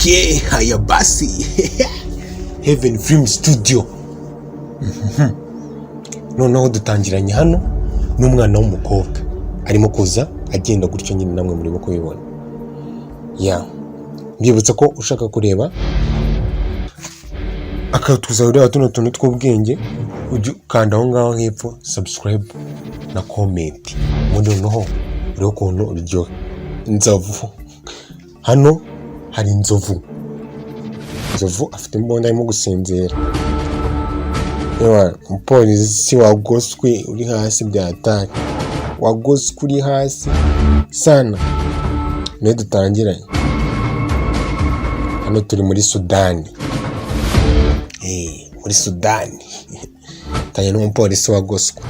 Okay, haya basi. Heaven Film Studio. Noneho dutangiranye hano n'umwana w'umukobwa arimo kuza agenda gutyo nyine, namwe murimo kubibona. Ya, mbibutsa ko ushaka kureba akatuza ureba tuno tuntu tw'ubwenge, ujye ukanda aho ngaho hepfo subscribe na comment, ubundi noneho urebe ukuntu uryoha. Inzovu, hano hari inzovu. Inzovu afite imbunda, arimo gusinzira. Yewe, umupolisi wagoswe uri hasi byatari, wagoswe uri hasi sana. Niyo dutangiranye hano, turi muri Sudani. Muri Sudani tanye n'umupolisi wagoswe.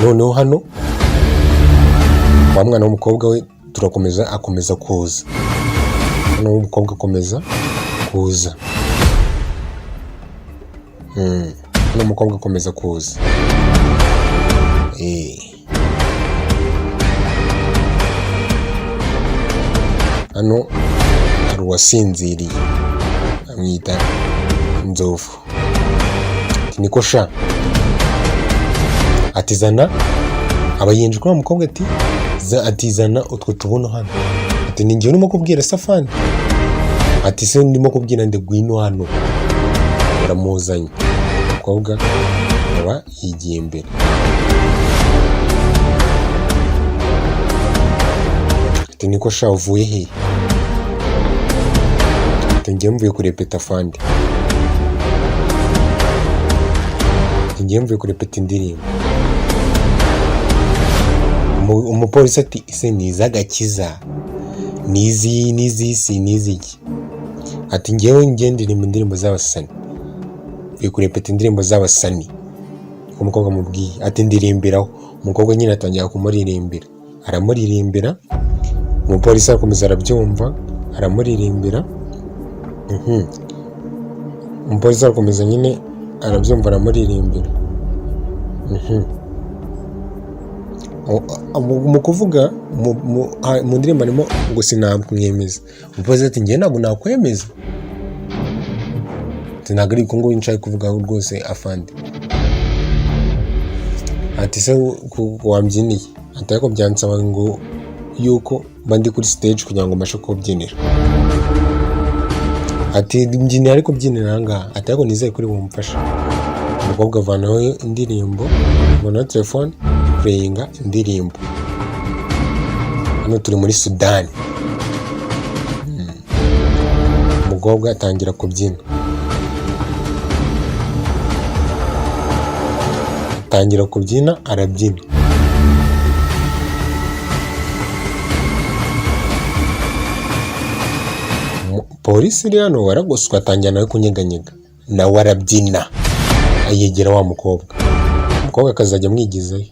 Noneho hano wa mwana w'umukobwa we turakomeza, akomeza kuza hano, w'umukobwa akomeza kuza. Hano umukobwa akomeza kuza. Hano hari uwasinziriye, amwita Inzovu. Ati: "Niko sha." Ati: "Zana." Aba yinjira kuri wa mukobwa, ati ati: "Zana utwo tubuno hano." Ati: "Ni njyewe urimo kubwira safani?" Ati: "Se ndimo kubwira nde? Ngwino hano." Baramuzanye, umukobwa aba yigiye imbere. Ati: "Niko sha, uvuye he?" Ati: "Njyewe mvuye kurepeta, afande." Ati: "Njyewe mvuye kurepeta indirimbo." Umupolisi ati: "Ese ni iz'agakiza, ni izi, ni iz'isi, ni iz'iki?" Ati: "Njyewe njye ndirimba indirimbo z'abasani, mvuye kurepeta indirimbo z'abasani." Niko umukobwa amubwiye. Ati: "Ndirimbiraho." Umukobwa nyine atangira kumuririmbira, aramuririmbira. Umupolisi arakomeza arabyumva, aramuririmbira. Umupolisi arakomeza nyine arabyumva, aramuririmbira. Mu kuvuga mu ndirimbo harimo ngo sinamwemeza. Umupolisi ati: "Njye ntabwo nakwemeza." Ati: "Ntabwo ari uko ngo nshaka kuvugaho rwose, afande." Ati: "Se wambyiniye?" Ati: "Ariko byansaba ngo yuko mba ndi kuri stage kugira ngo mbashe kubyinira." Ati: "Mbyinira, ariko byinira aha ngaha." Ati: "Ariko nizere ko uri bumfashe." Umukobwa avanaho indirimbo, avanaho telefone, playinga indirimbo. Hano turi muri Sudani. Umukobwa atangira kubyina, atangira kubyina, arabyina. Polisi iri hano waragoswe, atangira nawe kunyeganyega, nawe arabyina, yegera wa mukobwa, umukobwa akazajya amwigizayo,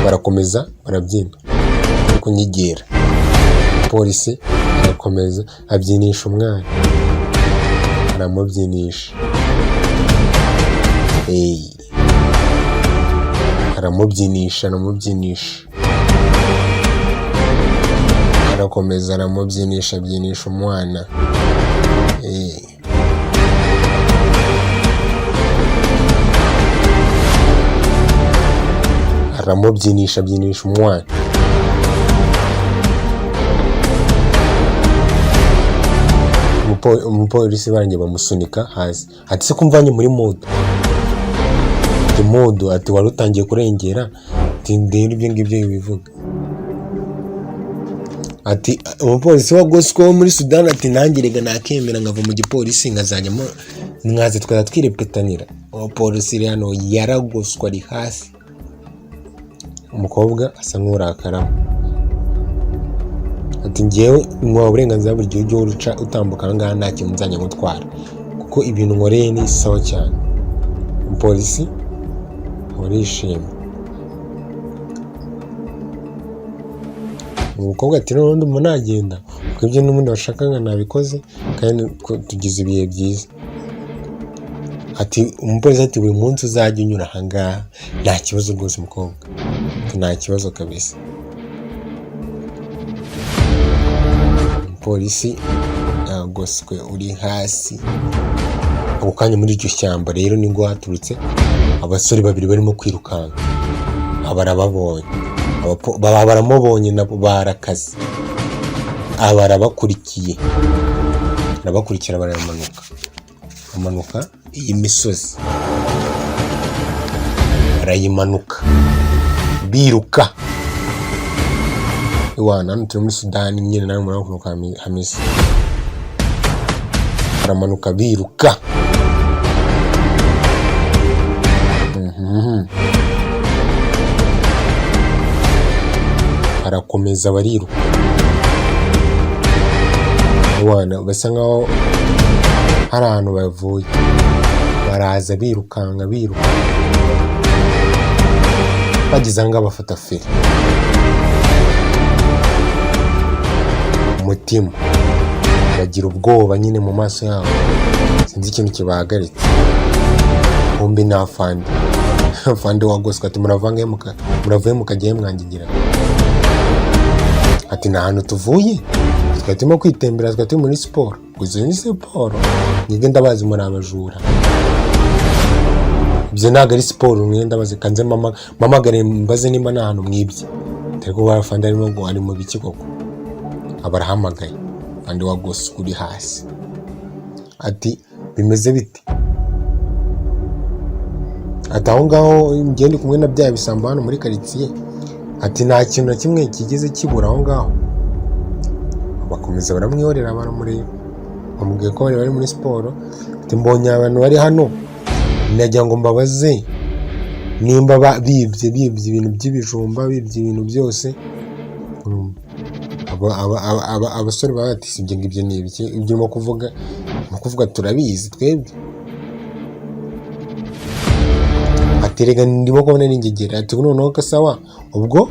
barakomeza barabyina, ari kunyegera. Polisi arakomeza abyinisha umwana, aramubyinisha. Aramubyinisha, aramubyinisha, arakomeza aramubyinisha, abyinisha umwana. Aramubyinisha, abyinisha umwana. Umupolisi barangiye bamusunika hasi. Ati: "Se kumvanye muri mood?" Ati: "Mood?" Ati: "Wari utangiye kurengera." Ati: "Ndebe ibyo ngibyo bivuga." Ati umupolisi wa gospel wo muri Sudani ati: "Nanjye rega nakemera nkava mu gipolisi, nkazajyamo, mwaze twajya twirepetanira." Umupolisi uri hano yaragoswe, ari hasi. Umukobwa asa nk'urakaramo, ati: "Ngewe nkuha uburenganzira, buri gihe ujye uca utambuka aha ngaha, nta kintu nzajya ngutwara, kuko ibintu nkoreye ni sawa cyane." Umupolisi arishimye. Umukobwa ati: "Noneho ndumva nagenda, kuko ibyo n'ubundi washakaga nabikoze, kandi tugize ibihe byiza." Ati umupolisi ati: "Buri munsi uzajya unyura aha ngaha, nta kibazo rwose." Umukobwa ati: "Nta kibazo kabisa." Umupolisi yagoswe uri hasi. Ako kanya muri iryo shyamba rero nibwo haturutse abasore babiri barimo kwirukanka. Aba barababonye. Baba baramubonye, nabo barakaze. Aba arabakurikiye, arabakurikira, baramanuka, bamanuka iyi misozi, barayimanuka biruka. Iwana hano turi muri Sudani nyine, nawe murabona ukuntu hameze. Baramanuka biruka. Barakomeza bariruka. Iwana basa nkaho hari ahantu bavuye, baraza birukanka biruka, bageze ahangaha bafata feri. Umutima bagira ubwoba nyine mu maso yabo, sinzi ikintu kibahagaritse. Bombi ni afande, afande wagoswe ati: "Muravange muravuye mukajyayo mwangigira." Ati: "Ni ahantu tuvuye, twari turimo kwitembera, twari turi muri siporo." Gusa ni siporo mwebwe ndabazi, muri abajura, ibyo ntabwo ari siporo. Mwe ndabazi, kanze mama mpamagare mbaze nimba nta hantu mwibye. Dore ko afande arimo ngo ari mu biki koko. Aba arahamagaye afande wagoswe uri hasi ati: "Bimeze bite?" Ati: "Aho ngaho njye ndi kumwe na bya bisambo hano muri karitsiye." Ati: "Nta kintu na kimwe kigeze kibura aho ngaho." Bakomeza baramwihorera, baramureba, bamubwiye ko bari bari muri siporo. Ati: "Mbonye abantu bari hano, nagira ngo mbabaze nimba bibye ibintu by'ibijumba, bibye ibintu byose." Abasore baba bati: "Si ibyo ngibyo, ni ibiki ibyo urimo kuvuga? Urimo kuvuga turabizi twebwe." Ati: "Rega ndimo kubona n'ingegera." Ati: "Noneho ko sawa, ubwo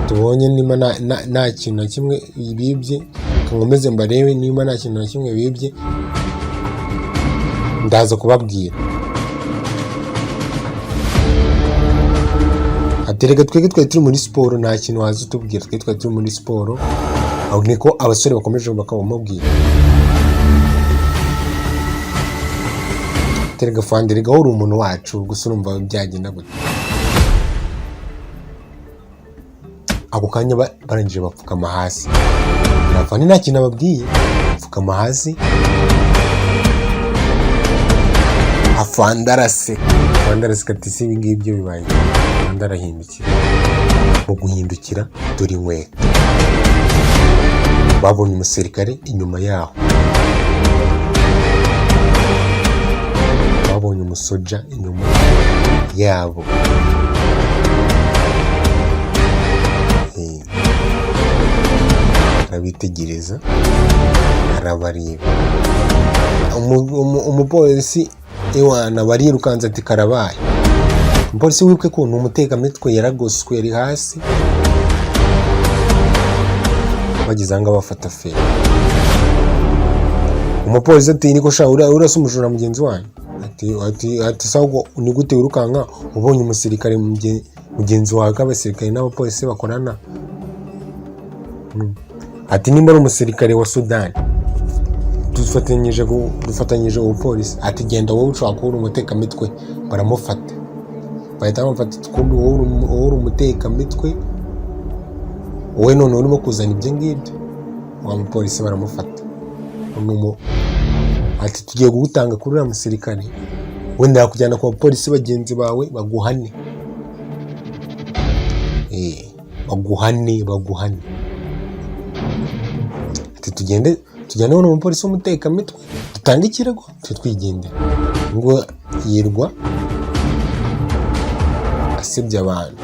tubonye niba nta kintu na kimwe bibye, nkomeze mbarebe niba nta kintu na kimwe bibye, ndaza kubabwira." Ati: "Reka twebwe twari turi muri siporo, nta kintu waza utubwira, twe twari turi muri siporo." Aho niko abasore bakomeje bakabamubwira. Ati: "Rega fande, rega wowe uri umuntu wacu, gusa urumva byagenda gute?" Ako kanya barangije bapfukama hasi. Afande nta kintu ababwiye, apfukama hasi. Afande araseka, afande araseka ati: "Si ibi ngibi byo bibaye." Afande arahindukira, mu guhindukira dore inkweto, babonye umusirikare inyuma yaho, babonye umusoja inyuma yabo. Arabitegereza, arabareba. Umupolisi iwana barirukanze ati: "Karabaye." Umupolisi wibuke ko ni umutekamitwe, yaragoswe, ari hasi. Bageze ahangaha bafata feri. Umupolisi ati: "Niko sha, urasa umujura mugenzi wanyu." Ati: "Sawa, ubwo ni gute wirukanka ubonye umusirikare mugenzi wawe, ko abasirikare n'abapolisi bakorana?" Ati: "Nimba ari umusirikare wa Sudani dufatanyije ubupolisi." Ati: "Genda wowe, ushobora kuba uri umutekamitwe." Baramufata, bahita bamufata ati: "Kumbe wowe uri umutekamitwe, wowe none urimo kuzana ibyo ngibyo." Wa mupolisi baramufata. Ati: "Tugiye kugutanga kuri uriya musirikare, wenda yakujyana ku bapolisi bagenzi bawe baguhane." Baguhane, baguhane. Ati: "Tugende tujyane n'uwo mupolisi w'umutekamitwe, dutange ikirego, tujye twigendera." Ngo yirwa asebya abantu.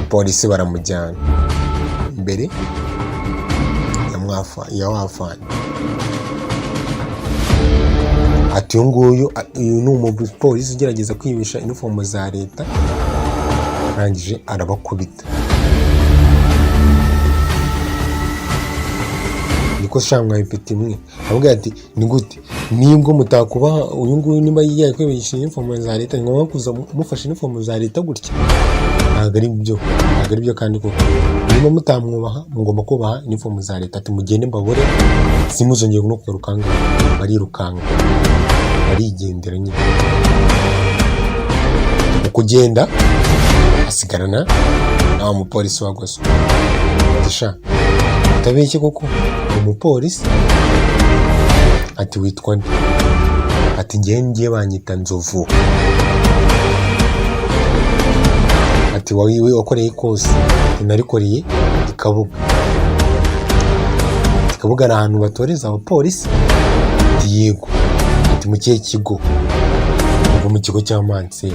Polisi baramujyana imbere ya wafana. Ati: "Uyu nguyu, uyu ni umupolisi ugerageza kwibisha inifomo za leta." Arangije arabakubita. Niko sha mwa ipeti imwe, avuga ati: "Ni gute Nibwo mutakubaha uyu nguyu, niba yiyaye kwibisha inifomo za leta, ni ngombwa kuza mufashe inifomo za leta gutya? Ntabwo ari byo, ntabwo ari byo. Kandi koko niba mutamwubaha, mugomba kubaha inifomo za leta. Ati: "Mugende mbabure, simuzongere no kugaruka aha ngaha." Barirukanka, barigendera nyine. Mu kugenda asigarana na wa mupolisi wa goso. Ati: "Sha, utabeshye koko umupolisi." Ati: "Witwa nde?" Ati: "Ngiye banyita Nzovu." Ati: "Wowe wakoreye ikosi?" Ati: "Narikoreye i Kabuga." Ati: "Kabuga ni ahantu batoreza abapolisi?" Ati: "Yego." Ati: "Mu kihe kigo?" Ubwo mu kigo cya Manseri.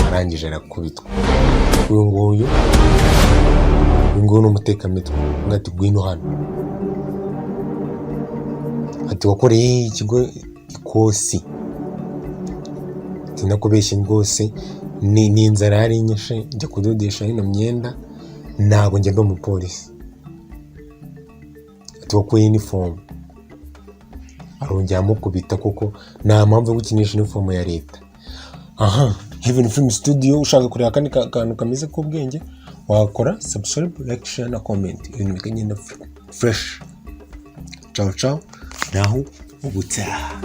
Arangije arakubitwa. Uyu nguyu, uyu nguyu ni umutekamitwe. Undi ati: "Ngwino hano." Ati: "Wakoreye ikigo ikosi?" Ati: "Nakubeshye rwose, ni inzara yari inyishe, njya kudodesha ino myenda, ntabwo njya ndi umupolisi." Ati: "Wakuye inifomu?" Arongera amukubita, kuko nta mpamvu yo gukinisha inifomu ya leta. Aha Heaven Film Studio, ushaka kureba akandi kantu kameze k'ubwenge, wakora subscribe, like, share na comment, ibintu bikagenda fresh. Ciao ciao, naho ubutaha.